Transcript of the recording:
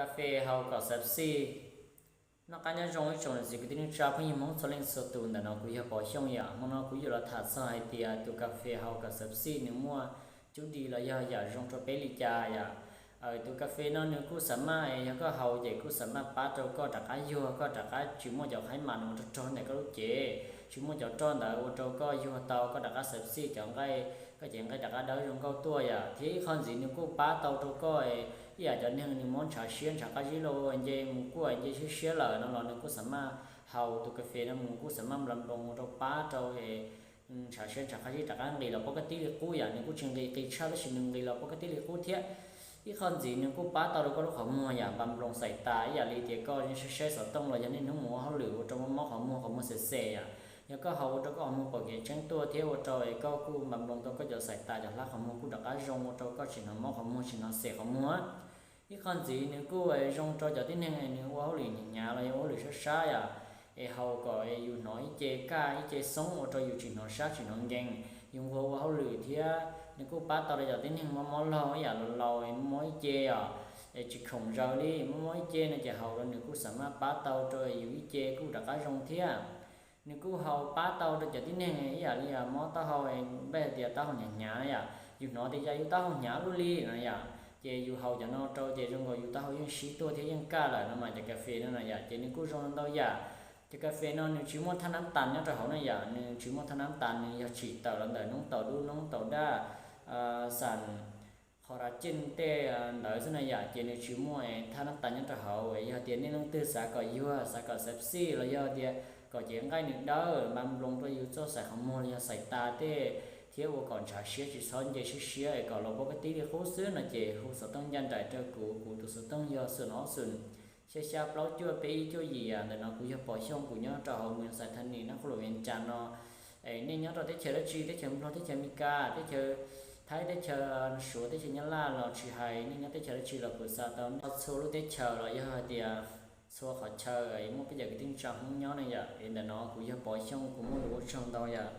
Kas fes haus kom xav xij. Noj qab nyob zoo ib tsoom niam txiv kwv tij neej tsa phooj ywg Hmoob txhua leej txhua tus, ntawm no kuv yog Pov Xyooj yom. Hmo no kuv yuav los tham txog hais tias tus kas fes haus kom xav xij nws muaj cub di los yog yam zoo rau peb li cas yom. Tus kas fes no nws kuj xam maj, yog koj haus ces kuj xam maj pab rau koj rov qab yuag, koj rov qab tsis muaj cov khaib mas nws mus rog rog ntawm koj lub cev, tsis muaj cov roj ntawd ua rau koj yuag tau, koj rov qab xav xij cov nqaij, koj cev nqaij rov qab dawb zoo nkauj tuaj yom. Thiab ib qho ntxiv nws kuj pab tau rau koj ib yam cov neeg nws mob ntshav siab ntshav qab zib los nce mus kuaj nce siab siab lawm no los nws kuj xam maj haus tus kas fes no mus kuj xam maj nplas nploos ua rau pab rau ntshav siab ntshav qab zib rov qab nqis los pob kab tib li qub yom. Nws kuj tsis nqis qis tshaj tab sis nws nqis los pob kab tib li qub thiab. Ib qho ntxiv nws kuj pab tau rau koj lub qhov muag yom, nplas nploos xais tas ib yam li tias koj saib saib xov tooj los yog niaj hnub mus ua hauj lwm ua rau mob mob qhov muag qhov muag xem xem yom. Yog koj haus ua rau koj qhov muag pom kev tseeb tuaj thiab ua rau es koj kuj nplas nploos tau koj cov xais tas cov hlab qhov muag kuj rov qab zoo ua rau koj tsis hnov mob qhov muag tsis hnov xem qhov muag. Ib qho ntxiv nws kuj zoo rau cov tib neeg nws ua hauj lwm hnyav hnyav los yog ua hauj lwm sab sab yom, es haus kom yus hnov ib ce kaj ib ce xoob ua rau yus tsis hnov sab tsis hnov nkees, yus nquag ua hauj lwm thiab. Nws kuj pab tau rau cov tib neeg mob mob laug ib yam laus laus mob ib ce os, es tsis khoom zaws li mob mob ib ce no ces haus rau nws kuj xam maj pab tau rau yus ib ce kuj rov qab zoo thiab. Nws kuj haus pab tau rau cov tib neeg ib yam li mob taub hau, npaj tias taub hau hnyav hnyav yom, yus hnov tias cas yus taub hau hnyav luaj li no yom, ces yus haus cov no rau ces zoo nkaus yus taub hau yeej sib tuaj thiab yeej kaj lawm no mas cov kas fes no no yom, ces nws kuj zoo ntau yam. Cov kas fes no nws tsis muaj thaj nab tas nyob rau hauv no yom, nws tsis muaj thaj nab tas, nws yog tsim tawm los ntawm noob taum dub noob taum daj, xam qhov ras ceej tej ntawd xwb na yom, ces nws tsis muaj thaj nab tas nyob rau hauv. Yog tias nej leej twg xav kom yuag xav kom xav xij los yog tias kom cev nqaij nws dawb nplas nploos rau yus txoj xais qhov muag los yog xais tas tej thiab ua kom ntshav siab tsis txhob nce siab siab es kom los pob kab tib li qub xwb no ces hu xov tooj ncaj nraim rau kuv, kuv tus xov tooj yog xoom ob xoom xya xya plaub cuaj peb ib cuaj yim. Ntawm no kuv yog Pov Xyooj, kuv nyob rau hauv Moos Xais Thas Nis, nab qhuv luam Vias Cas no. Es nej nyob rau teb chaws dab tsi, teb chaws Nplog, teb chaws Amelikas, teb chaws Thaib, teb chaws Suav, teb chaws Nyab Laj los tsis hais nej nyob teb chaws dab tsi los kuv xa tau nej txhua lub teb chaws los yog hais tias txhua qhov chaw muaj peb cov kwv tij neej tsa Hmoob nyob ne yom. Es ntawm no kuv yog Pov Xyooj, kuv muaj lus ua tsaug ntau yom.